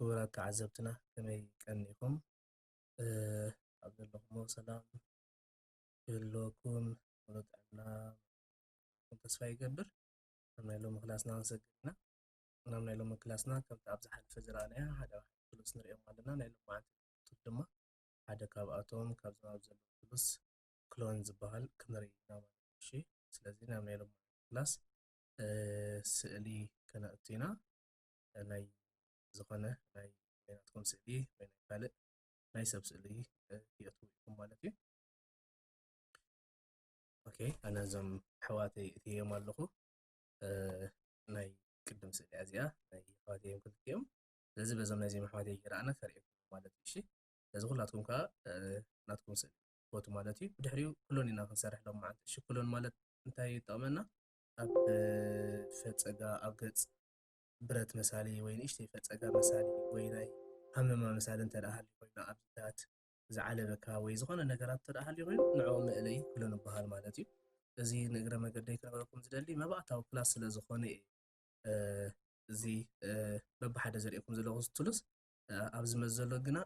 ክቡራት ተዓዘብትና፣ ከመይ ቀኒኹም? ኣብ ዘለኹሞ ሰላም ይህልወኩም፣ ሙሉእ ጥዕና ተስፋይገብር። ናብ ናይ ሎሚ ክላስና ክንሰግር ኢና። ናብ ናይ ሎሚ ክላስና ከምቲ ኣብ ዝሓለፈ ዝረኣናያ ሓደ ሓደ ቱልስ ንሪኦም ኣለና። ናይ ሎማዓንቲ ቱል ድማ ሓደ ካብኣቶም ካብዞም ኣብ ዘለዉ ቱልስ ክሎን ዝበሃል ክንርኢ ኢና ማለት እዩ። እሺ፣ ስለዚ ናብ ናይ ሎሚ ክላስ ስእሊ ከነእቱ ኢና። ናይ ዝኾነ ናይ ናትኩም ስእሊ ወይ ናይ ካልእ ናይ ሰብ ስእሊ ክየእትዉ ኢኹም ማለት እዩ። ኦኬ፣ ኣነ እዞም ኣሕዋተይ እትዮም ኣለኹ። ናይ ቅድም ስእሊ እዚኣ ናይ ኣሕዋተይ እዮም ክልቲኦም። ስለዚ በዞም ናይዚኦም ኣሕዋተይ ገይረ ኣነ ከርእየኩም ማለት እዩ። እሺ፣ ስለዚ ኩላትኩም ከዓ ናትኩም ስእሊ ክፈቱ ማለት እዩ። ብድሕሪኡ ክሎን ኢና ክንሰርሕ ሎም መዓልቲ። እሺ፣ ክሎን ማለት እንታይ ይጠቕመና? ኣብ ፈፀጋ ኣብ ገፅ ብረት መሳሊ ወይ ንእሽተይ ፈፀጋ መሳሊ ወይ ናይ ሃመማ መሳሊ እንተ ደኣ ሃልዩ ኮይኑ ኣብዚታት ዝዓለበካ ወይ ዝኾነ ነገራት እንተ ደኣ ሃልዩ ኮይኑ ንዕኡ መእለዪ ክሎን ይበሃል ማለት እዩ። እዚ ንእግረ መገደይ ክነግረኩም ዝደሊ መባእታዊ ክላስ ስለ ዝኾነ እየ እዚ በብሓደ ዘርእየኩም ዘለኹ ቱልስ ኣብዚ መዚ ዘሎ ግና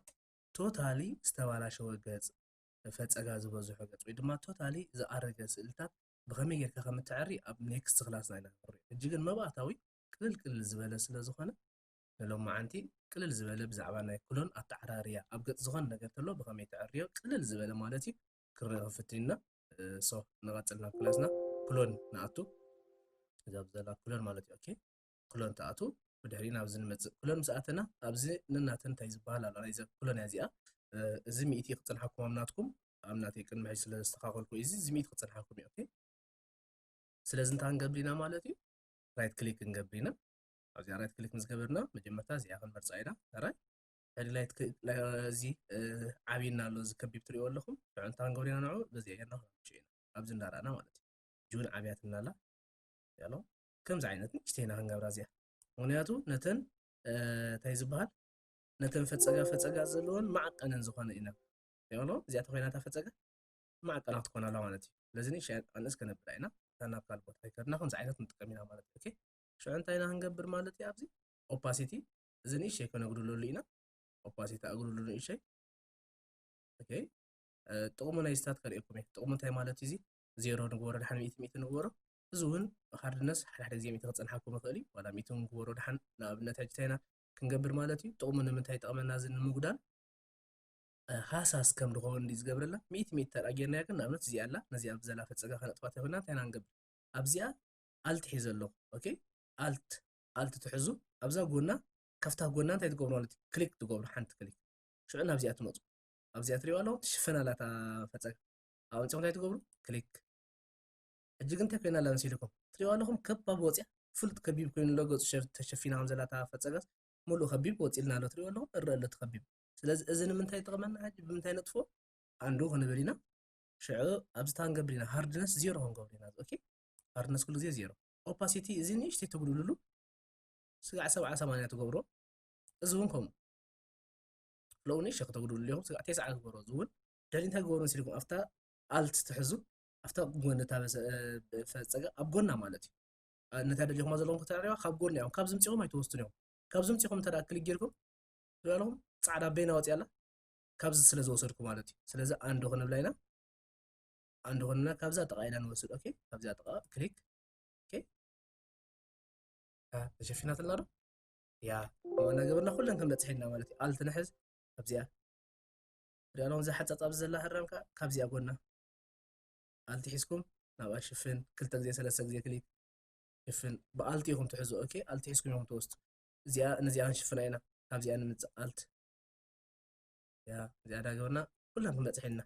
ቶታሊ ዝተባላሸወ ገፅ ፈፀጋ ዝበዝሖ ገፅ ወይ ድማ ቶታሊ ዝኣረገ ስእልታት ብኸመይ ጌርካ ከም እተዕሪ ኣብ ኔክስት ክላስና ኢና ንርኢ። ሕጂ ግን መባእታዊ ቅልል ቅልል ዝበለ ስለ ዝኾነ ንሎማዓንቲ ቅልል ዝበለ ብዛዕባ ናይ ክሎን ኣተዓራርያ ኣብ ገፅ ዝኾነ ነገር ተሎ ብኸመይ ተዕርዮ ቅልል ዝበለ ማለት እዩ ክንርኢ ክንፍትን ኢና። ሶ ንቐፅል ናብ ክላስና። ክሎን ንኣቱ። እዛ ብዘላ ክሎን ማለት እዩ። ኦኬ፣ ክሎን ትኣቱ። ብድሕሪ ናብዚ ንመፅእ። ክሎን ምስ ኣተና ኣብዚ ንናተን እንታይ ዝበሃል ኣሎ? ናይዚ ክሎን እያ እዚኣ። እዚ ሚእቲ ክፅንሓኩም ኣብ ናትኩም ኣብ ናተይ ቅድሚ ሕጂ ስለ ዘስተኻኸልኩ እዚ እዚ ሚእቲ ክፅንሓኩም እዩ። ኦኬ፣ ስለዚ እንታይ ክንገብር ኢና ማለት እዩ? ራይት ክሊክ ክንገብር ኢና። ኣብዚኣ ራይት ክሊክ ምስ ገበርና መጀመርታ እዚኣ ክንመርፃ ኢና። ራይት ድሕሪ ራይት ክሊክ እዚ ዓብይና ኣሎ እዚ ከቢብ ትሪእዎ ኣለኹም። ሽዑ እንታይ ክንገብር ኢና ንዑ በዚኣ ጌርና ክንምችእ ኢና። ኣብዚ እንዳረኣና ማለት እዩ። ጁን ዓብያትና ኣላ ያሎ ከምዚ ዓይነት ንእሽተይ ኢና ክንገብራ እዚኣ። ምክንያቱ ነተን እንታይ ዝበሃል ነተን ፈፀጋ ፈፀጋ ዘለዎን ማዕቀነን ዝኾነ ኢና ያሎ እዚኣ ተኮይናታ ፈፀጋ ማዕቀና ክትኮን ኣላ ማለት እዩ። ስለዚ ንእሽተይ ኣንእስ ከነብላ ኢና። እታ ናብ ካልእ ቦታ ይከድና ከምዚ ዓይነት ንጥቀም ኢና ማለት እዩ። ኦኬ፣ ሽዑ እንታይ ኢና ክንገብር ማለት እዩ? ኣብዚ ኦፓሲቲ እዚ ንእሽተይ ከነጉድለሉ ኢና። ኦፓሲቲ ኣጉድሉ ንእሽተይ። ኦኬ፣ ጥቕሙ ናይ ስታት ከርእየኩም እየ። ጥቕሙ እንታይ ማለት እዩ? እዚ ዜሮ ንግበሮ፣ ድሓን ሚእቲ ሚእቲ ንግበሮ። እዚ እውን ሃርድነስ ሓደ ሓደ ግዜ ሚእቲ ክፀንሓኩም ይኽእል እዩ። ዋላ ሚእቲ እውን ንግበሮ ድሓን ንኣብነት ሕጂ እንታይ ኢና ክንገብር ማለት እዩ? ጥቕሙ ንምንታይ ይጠቕመና እዚ ንምጉዳል? ሃሳስ ከም ዝኸውን እንዲ ዝገብረላ ሚእቲ ሚእቲ ተራጊርናያ ግን ንኣብነት እዚኣ ኣላ ነዚኣ ብዘላ ፈፀጋ ከነጥፋት ይኽእልና እንታይ ኢና ንገብር ኣብዚኣ ኣልት ሒዘ ኣለኹ ኦኬ ኣልት ኣልት ትሕዙ ኣብዛ ጎና ከፍታ ጎና እንታይ ትገብሩ ማለት ክሊክ ትገብሩ ሓንቲ ክሊክ ሽዑ ናብዚኣ ትመፁ ኣብዚኣ ትሪዋ ኣለኹም ትሽፈን ኣላታ ፈፀጋ ኣብ ኣንፅኹም እንታይ ትገብሩ ክሊክ ሕጂ ግን እንታይ ኮይና ኣላ መሲልኩም ትሪዋ ኣለኹም ከባብ ወፅያ ፍሉጥ ከቢብ ኮይኑ ኣሎ ገፁ ተሸፊና ከም ዘላታ ፈፀጋስ ሙሉእ ከቢብ ወፂልና ኣሎ ትሪኦ ኣለኹም እረ ኣሎ ተኸቢብ ስለዚ እዚ ንምንታይ ይጠቕመና ሕጂ ብምንታይ ነጥፎ ኣንዱ ክንብል ኢና ሽዑ ኣብዚ እንታይ ክንገብር ኢና ሃርድነስ ዜሮ ክንገብር ኢና ኦኬ ሃርድነስ ኩሉ ግዜ ዜሮ ኦፓሲቲ እዚ ንእሽተይ ተጉድልሉ ስጋዕ ሰብዓ ሰማንያ ትገብሮ እዚ እውን ከምኡ ሎኡ ንእሽተይ ከተጉድልሉ ኢኹም ስጋዕ ተስዓ ግበሮ እዚ እውን ድሕሪ እንታይ ግበሩ መሲልኩም ኣብታ ኣልት ትሕዙ ኣብታ ጎኒ እታ ፈፀጋ ኣብ ጎና ማለት እዩ ነታ ደሊኹማ ዘለኹም ከተዕርዋ ካብ ጎኒ እዮም ካብ ዝምፅኹም ኣይትወስዱን እዮም ካብ ዝምፅኹም እንተ ክሊክ ጌርኩም ትሪኦ ኣለኹም ፃዕዳ በይና ወፂኣ ኣላ ካብዚ ስለ ዝወሰድኩ ማለት እዩ ስለዚ ኣንዶ ክንብላ ኢና ኣንዶ ክንብላ ካብዛ ጥቓ ኢና ንወስድ ኦኬ ካብዚኣ ጥቓ ክሊክ ኦኬ ተሸፊናትና ዶ ያ ዋና ገበርና ኩለን ክንበፅሕ ኢልና ማለት እዩ ኣልት ንሕዝ ኣብዚኣ ሪኣሎም እዚ ሓፃፃብ ዘላ ሃራምካ ካብዚኣ ጎና ኣልት ሒዝኩም ናብኣ ሽፍን ክልተ ግዜ ሰለስተ ግዜ ክሊክ ሽፍን ብኣልት ኢኹም ትሕዙ ኦኬ ኣልት ሒዝኩም ኢኹም ትወስዱ እዚኣ ነዚኣ ክንሽፍና ኢና ካብዚኣ ንምፅእ ኣልት ያ እዚኣ ዳገበርና ኩለን ክንበፅሕ ኢልና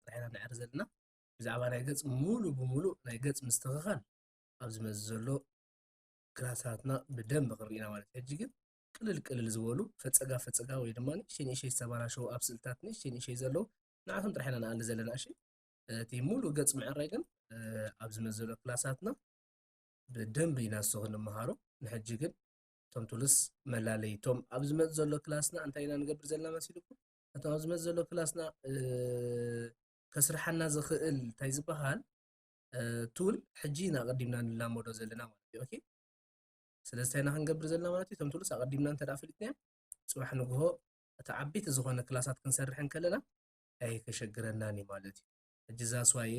ጥራሕና ንዕር ዘለና ብዛዕባ ናይ ገፅ ሙሉ ብሙሉ ናይ ገፅ ምስትኽኻል ኣብዚ መዚ ዘሎ ክላሳትና ብደንብ ክንርኢና ማለት ሕጂ ግን ቅልል ቅልል ዝበሉ ፈፀጋ ፈፀጋ ወይ ድማ ንእሽተይ ንእሽተይ ዝተባላሸው ኣብ ስእልታት ንእሽተይ ንእሽተይ ዘለዉ ንዓቶም ጥራሕ ኢና ንኣሊ ዘለና እሺ እቲ ሙሉ ገፅ ምዕራይ ግን ኣብ ዝመፅእ ዘሎ ክላሳትና ብደንብ ኢና ንሱ ክንመሃሮ። ንሕጂ ግን እቶም ቱልስ መላለይ እቶም ኣብ ዝመፅእ ዘሎ ክላስና እንታይ ኢና ንገብር ዘለና መሲልኩም? እቶም ኣብ ዝመፅእ ዘሎ ክላስና ከስርሓና ዝኽእል እንታይ ዝበሃል ቱል ሕጂ ኢና ቀዲምና ንላመዶ ዘለና ማለት እዩ። ኦኬ፣ ስለዚ እንታይ ኢና ክንገብር ዘለና ማለት እዩ? እቶም ቱልስ ኣቐዲምና እንተ ደኣ ፈሊጥናዮም፣ ጽባሕ ንግሆ እቲ ዓበይቲ ዝኾነ ክላሳት ክንሰርሕ እንከለና ኣይከሸግረናን እዩ ማለት እዩ። ሕጂ እዛ ስዋየ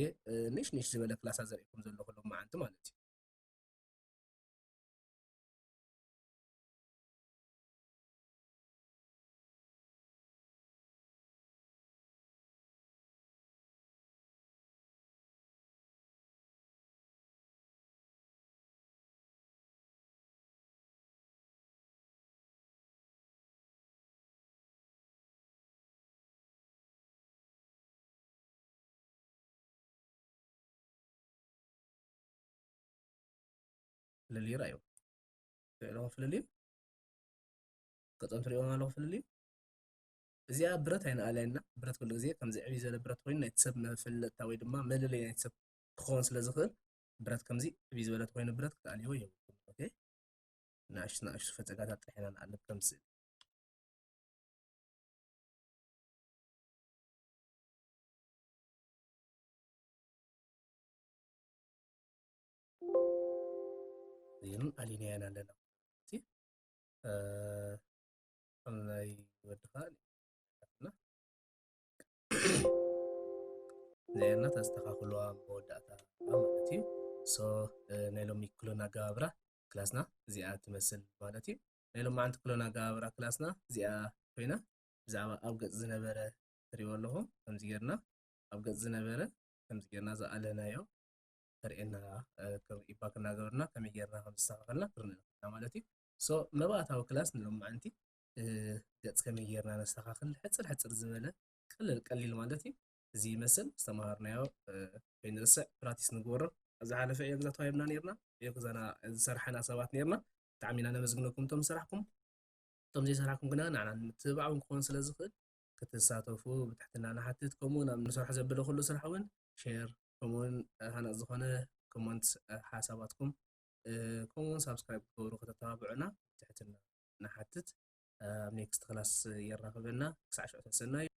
ንሽ ንሽ ዝበለ ክላሳት ዘርእኩም ዘለኹ ሎመዓንቲ ማለት እዩ። ፍልልዩ ራእዩ። ትሪእዎ ፍልልዩ? ገጾም ትሪእዎም ኣለኹ ፍልልዩ? እዚኣ ብረት ኣይንኣልያ ኢና። ብረት ኩሉ ግዜ ከምዚ ዕብይ ዝበለ ብረት ኮይኑ ናይቲ ሰብ መፈለጥታ ወይ ድማ መለለይ ናይቲ ሰብ ክኸውን ስለ ዝኽእል ብረት ከምዚ ዕብይ ዝበለት ኮይኑ ብረት ክትኣልይዎ የብልኩም። ኦኬ? ንኣሽቱ ንኣሽቱ ፈጸጋታት ጥራሕ ኢና ንኣልብ ከም ስእሊ። እዚን ኣሊንያ ኢና ኣለና። እቲ፣ እ፣ ከም ናይ ወድኻ እዚኣና ተስተኻኽልዋ መወዳእታ ማለት እዩ። ሶ፣ እ፣ ናይ ሎሚ ክሎን ኣገባብራ ክላስና እዚኣ ትመስል ማለት እዩ። ናይ ሎማዓንቲ ክሎን ኣገባብራ ክላስና እዚኣ ኮይና ብዛዕባ ኣብ ገጽ ዝነበረ ትሪእዎ ኣለኹም። ከምዚ ጌርና ኣብ ገጽ ዝነበረ ከምዚ ጌርና ዝኣለናዮ ተርእየና፣ እ፣ ከም ኢባክ እናገበርና ከመይ ጌርና ከም ዘስተኻኸልና ክርንእ ንኽእል ኢና ማለት እዩ። ሶ መባእታዊ ክላስ ንሎማዓንቲ፣ እ፣ ገጽ ከመይ ጌርና ነስተኻኽል ሕጽር ሕጽር ዝበለ ቀለል ቀሊል ማለት እዩ። እዚ ይመስል ዝተምሃርናዮ፣ እ፣ ከይንርስዕ ፕራክቲስ ንግበሮ። ኣብ ዝሓለፈ ኤግዛ ተዋሂብና ኔርና፣ ኤግዛና ዝሰርሓና ሰባት ኔርና። ብጣዕሚ ኢና ነመስግነኩም እቶም ዝሰራሕኩም። እቶም ዘይሰራሕኩም ግና ንዓና ንምትብባዕ እውን ክኾን ስለ ዝኽእል ክትሳተፉ ብትሕትና ንሓትት። ከምኡ እውን ኣብ ንሰርሖ ዘበለ ኩሉ ስራሕ እውን ሼር፣ ከምኡ እውን ሃናጺ ዝኾነ ኮመንት፣ ሓሳባትኩም፣ እ፣ ከምኡ እውን ሳብስክራይብ ክትገብሩ ከተተባብዑና ብትሕትና ንሓትት። ኣብ ኔክስት ክላስ የራኽበና። ክሳዕ ሽዑ ተሰናዩ።